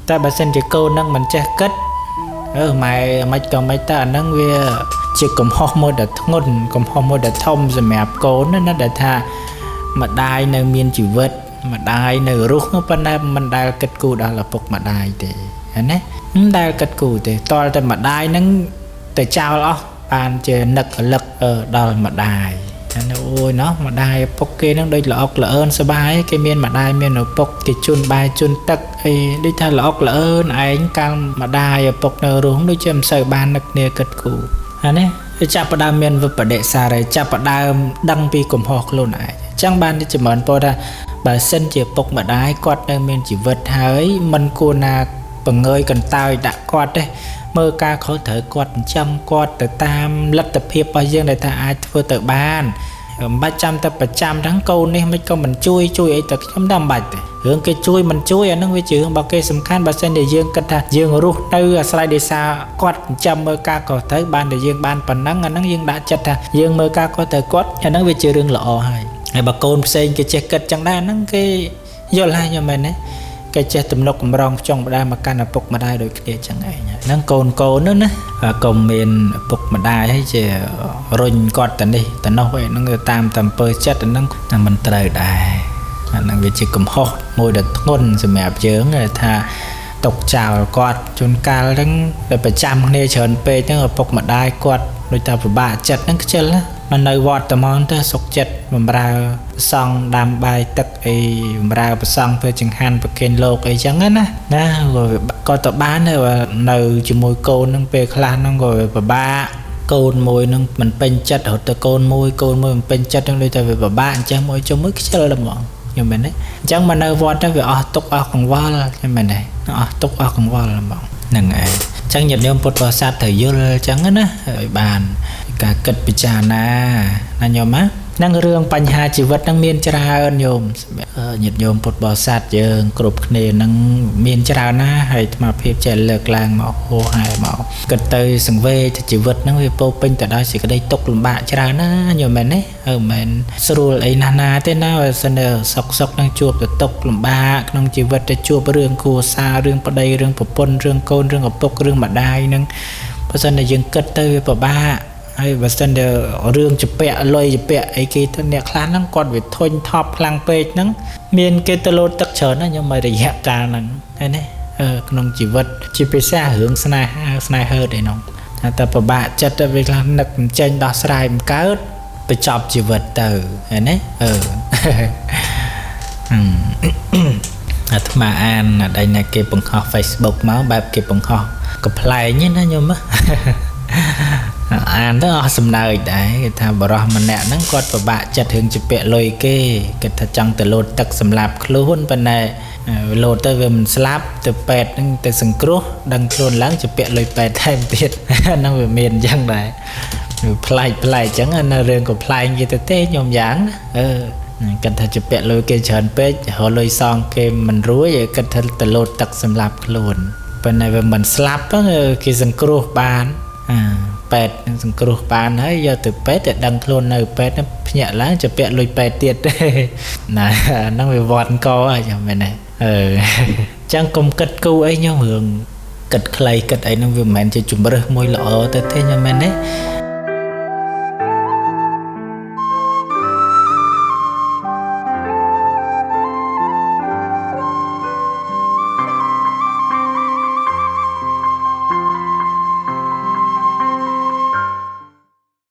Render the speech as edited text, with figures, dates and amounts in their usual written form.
តែបើសិនជាកូននឹងមិនចេះគិតអឺម៉ែមិនក៏មិនតើអាហ្នឹងវាជាកំហុសមួយដ៏ធ្ងន់កំហុសមួយដ៏ធំសម្រាប់កូនណាដែលថាម្ដាយនៅមានជីវិតម្ដាយនៅរស់ប៉ុន្តែមិនដែលគិតគូរដល់ឪពុកម្ដាយទេណាមិនដែលគិតគូរទេតលតែម្ដាយហ្នឹងទៅចោលអស់បានជានឹករលឹកដល់ម្ដាយអានោះអូយណោះម្ដាយឪពុកគេនឹងដូចល្អកល្អឿនសបាយគេមានម្ដាយមានឪពុកគេជូនបាយជូនទឹកអីដូចថាល្អកល្អឿនឯងកាលម្ដាយឪពុកនៅរស់ដូចជាមិនសូវបាននឹកគ្នាគិតគូរអានេះវាចាប់ផ្ដើមមានវិបដិសារីចាប់ផ្ដើមដឹងពីកំហុសខ្លួនឯងអញ្ចឹងបានចម្រើនពរថាបើសិនជាពុកម្ដាយគាត់នៅមានជីវិតហើយមិនគួរណាបង្ងើយកន្តើយដាក់គាត់ទេមើលការខុសត្រូវគាត់ចិញ្ចឹមគាត់ទៅតាមលទ្ធភាពរបស់យើងដែលថាអាចធ្វើទៅបានមិនបាច់ចាំតែប្រចាំทั้งកូននេះមិនក៏មិនជួយជួយអីទៅខ្ញុំតែមិនបាច់ទេរឿងគេជួយមិនជួយអានឹងវាជារឿងរបស់គេសំខាន់បើសិនជាយើងគិតថាយើងរស់នៅអាស្រ័យដោយសារគាត់ចិញ្ចឹមមើលការខុសត្រូវបានតែយើងបានប៉ុណ្ណឹងអានឹងយើងដាក់ចិត្តថាយើងមើលការខុសត្រូវគាត់អានឹងវាជារឿងល្អហើយហើយបើកូនផ្សេងគេចេះគិតចឹងដែរអានឹងគេយល់ហើយយល់មែនទេគេចេះទំនុកកម្រងចង់ម្ដាយមកកាន់ឪពុកម្ដាយដូចគ្នាចឹងឯងហ្នឹងកូនកូននោះណាកុំមានឪពុកម្ដាយហើយជារុញគាត់ទៅនេះទៅនោះអីហ្នឹងទៅតាមអំពើចិត្តហ្នឹងតែមិនត្រូវដែរអាហ្នឹងវាជាកំហុសមួយដ៏ធ្ងន់សម្រាប់យើងថាຕົកចោលគាត់ជួនកាលហ្នឹងតែប្រចាំគ្នាច្រើនពេកហ្នឹងឪពុកម្ដាយគាត់ដូចថាពិបាកចិត្តហ្នឹងខ្ជិលណាមកនៅវត្តតែហ្មងទៅសុកចិត្តបំរើព្រះសង្ឃដាំបាយទឹកអីបំរើព្រះសង្ឃធ្វើចង្ហាន់ប្រគេនលោកអីចឹងណាណាក៏ទៅបានដែរនៅជាមួយកូនហ្នឹងពេលខ្លះហ្នឹងក៏វាពិបាកកូនមួយហ្នឹងមិនពេញចិត្តរត់ទៅកូនមួយកូនមួយមិនពេញចិត្តហ្នឹងដូចតែវាពិបាកអញ្ចឹងមួយជុំមួយខ្ជិលតែហ្មងយល់មែនទេអញ្ចឹងមកនៅវត្តទៅវាអស់ទុកអស់កង្វល់យល់មែនទេអស់ទុកអស់កង្វល់ហ្មងហ្នឹងឯងអញ្ចឹងញាតិញោមពុទ្ធបរិស័ទត្រូវយល់អញ្ចឹងណាឲ្យបានការគិតពិចារណាណាញោមណានឹងរឿងបញ្ហាជីវិតនឹងមានច្រើនញោមញាតិញោមពុទ្ធបរិស័ទយើងគ្រប់គ្នានឹងមានច្រើនណាហើយអាត្មាភាពចេះលើកឡើងមកហោហែមកគិតទៅសង្វេគជីវិតនឹងវាពោពេញទៅដោយសេចក្តីទុក្ខលំបាកច្រើនណាញោមមែនទេអឺមិនស្រួលអីណាស់ណាទេណាបើសិនជាសុកសុកនឹងជួបទៅទុក្ខលំបាកក្នុងជីវិតទៅជួបរឿងគ្រួសាររឿងប្តីរឿងប្រពន្ធរឿងកូនរឿងឪពុករឿងម្ដាយនឹងបើសិនតែយើងគិតទៅវាពិបាកហើយបើសិនជារឿងជពាក់លុយជពាក់អីគេទៅអ្នកខ្លះហ្នឹងគាត់វាធុញថប់ខ្លាំងពេកហ្នឹងមានគេទៅលោតទឹកច្រើនណាខ្ញុំមករយៈកាលហ្នឹងហើយណាក្នុងជីវិតជាពិសេសរឿងស្នេហាស្នេហឺតអីហ្នឹងតែពិបាកចិត្តទៅវាខ្លះនឹកមិនចេញដោះស្រាយមិនកើតបញ្ចប់ជីវិតទៅហើយណាអឺអាត្មាអានអីណាគេបង្ហោះ Facebook មកបែបគេបង្ហោះកំប្លែងណាញោមអានទៅអស់សំណើចដែរគេថាបរោះម្នាក់ហ្នឹងគាត់ពិបាកចិត្តរឿងជពាក់លុយគេគេថាចង់ទៅលោតទឹកសម្លាប់ខ្លួនប៉ុន្តែលោតទៅវាមិនស្លាប់ទៅពេទ្យហ្នឹងទៅសង្គ្រោះដឹងខ្លួនឡើងជពាក់លុយពេទ្យថែមទៀតហ្នឹងវាមានអញ្ចឹងដែរវាប្លែកប្លែកអញ្ចឹងណារឿងក៏ប្លែកគេទៅទេញោមយ៉ាងអឺគាត់ថាជពាក់លុយគេច្រើនពេករកលុយសងគេមិនរួចគាត់ថាទៅលោតទឹកសម្លាប់ខ្លួនប៉ុន្តែវាមិនស្លាប់គេសង្គ្រោះបានពេទ្យនឹងសង្គ្រោះបានហើយយកទៅពេទ្យតែដឹងខ្លួននៅពេទ្យភ្ញាក់ឡើងជពាក់លុយពេទ្យទៀតណាហ្នឹងវាវត្តកហើយមែនទេអឺចឹងកុំគិតគូអីញោមរឿងគិតខ្លីគិតអីហ្នឹងវាមិនមែនជាជំរើសមួយល្អទៅទេញោមមែនទេ